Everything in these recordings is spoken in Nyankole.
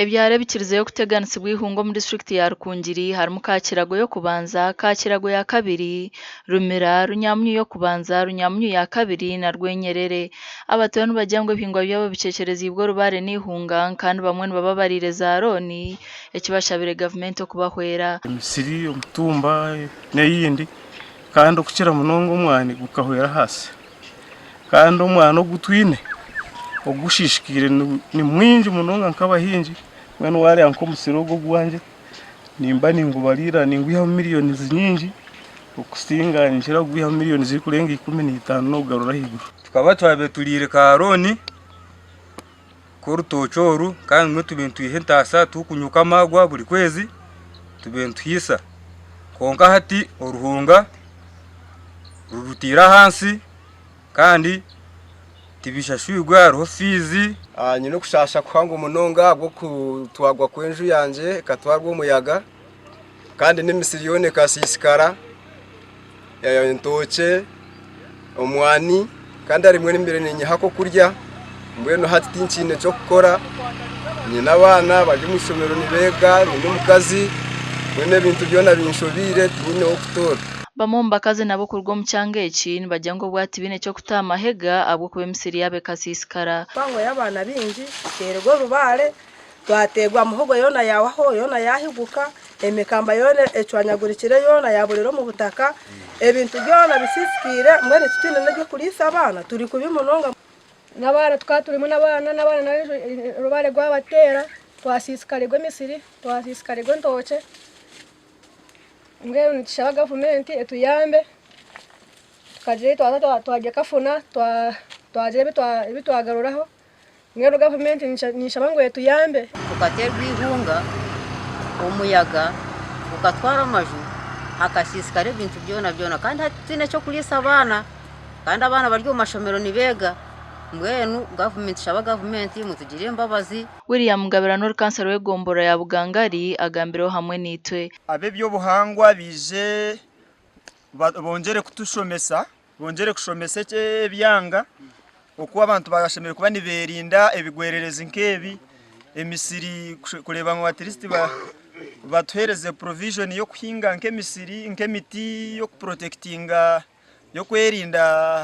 Ebyaro ebikirizeyo kuteganisibwa eihunga omu disiturikiti ya Rukungiri harimu Kakirago y'okubanza, Kakirago ya kabiri, Rumira, Runyamunyu y'okubanza, Runyamunyu ya kabiri na Rwenyerere. Abatuura nibagira ngu ebihingwa byabo bicwekyereziibwe orubaare n'eihunga kandi bamwe nibaba bariire za looni eki bashabire gavumenti okubahwera. Emisiri, omutumba n'eyindi kandi okukira munonga omwani gukahwera ahansi. Kandi omwana ogu twine ogushishikaire ni mwingi munonga nk'abahingi mbwenu wareeba nk'omusiri ogu ogwangye nimba ningubariira ningwihamu miriyoni nyingi okusinga ninkira kugwihamu miriyoni zirikurenga 15 n'okugarura ahaiguru. Tukaba twabaire turiire ka looni k'orutookye oru kandi mbwenu tubaire nitwiha entaasa turikunyuka amaarwa buri kwezi tubaire nituhiisa kwonka hati oruhunga rurutiire ahansi kandi tibishashwirwe hariho fiizi. Nyine okushaasha kuhango munonga ahabw'okutwarwa kw'enju yangye ekatwarwa omuyaga kandi n'emisiri yoona ekasiisikara, entookye, omwani kandi harimwo n'emere ninyiha ak'okurya mbwenu hati tinkiine ky'okukora nyine abaana bari omu ishomero nibeega nyine omukazi mbwenu ebintu byona binshobeire tinyine w'okutoora. Bamwe omu bakazi nabo kuruga omu kyanga eki nibagira ngu obwo hati tibaine ky'okuta aha mahega ahabw'okuba emisiri yaabo ekasiisikara. Mpango y'abaana baingi eteerwa orubaare Twateerwa muhogo yoona yahwaho, yoona yaahiguka, emikamba yoona ecwanyagurikire yoona yaaburira omu butaka, ebintu byona bisiisikaire, mbwenu titwine n'eby'okuriisa abaana, turi kubi munonga. N'abaana tukaba turimu n'abaana, n'abaana nabo orubaare rwabateera, twasiisikarirwa emisiri, twasiisikarirwa entookye, mbwenu nitushaba gavumenti etuyambe tukagira ebi twaza twarya kafuna, twagira ebi twagaruraho. Mbwenu gavumenti ninshaba ngu etuyambe. Tukateerwa eihunga, omuyaga gukatwara amaju, hakasiisikara ebintu byona byona kandi hati titwine ky'okuriisa abaana kandi abaana bari omu mashomero nibeega mbwenu nitushaba gavumenti mutugirire embabazi. William Ngabirano ori kansara w'egomborora ya Bugangari agambireho hamwe naitwe. Ab'eby'obuhangwa baije bongyere kutushomesa Bongyere kushomesa ebyanga oku abantu bashemereire kuba niberinda ebigwererezi nk'ebi, emisiri kureeba ngu atirisiti batuheereze purovijoni y'okuhinga nk'emisiri nk'emiti y'okupurotekitinga y'okwerinda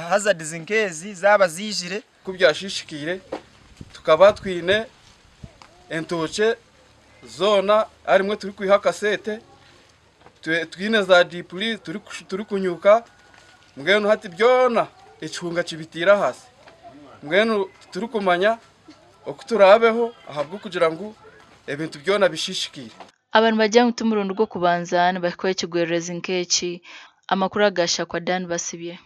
hazadizi nk'ezi zaaba ziijire. Ku byashiishikaire tukaba twine entookye zoona harimwo turikwiha akasente Twine za diipuri turikunyuka mbwenu hati byona ekihunga kibitiire ahansi mbwenu titurikumanya oku turaabeho ahabw'okugira ngu ebintu byona bishishikaire. Aba nibagira ngu ti murundi gw'okubanza nibahikwaho ekigwererezi nk'eki. Amakuru aga Shakwa Dan Basibye.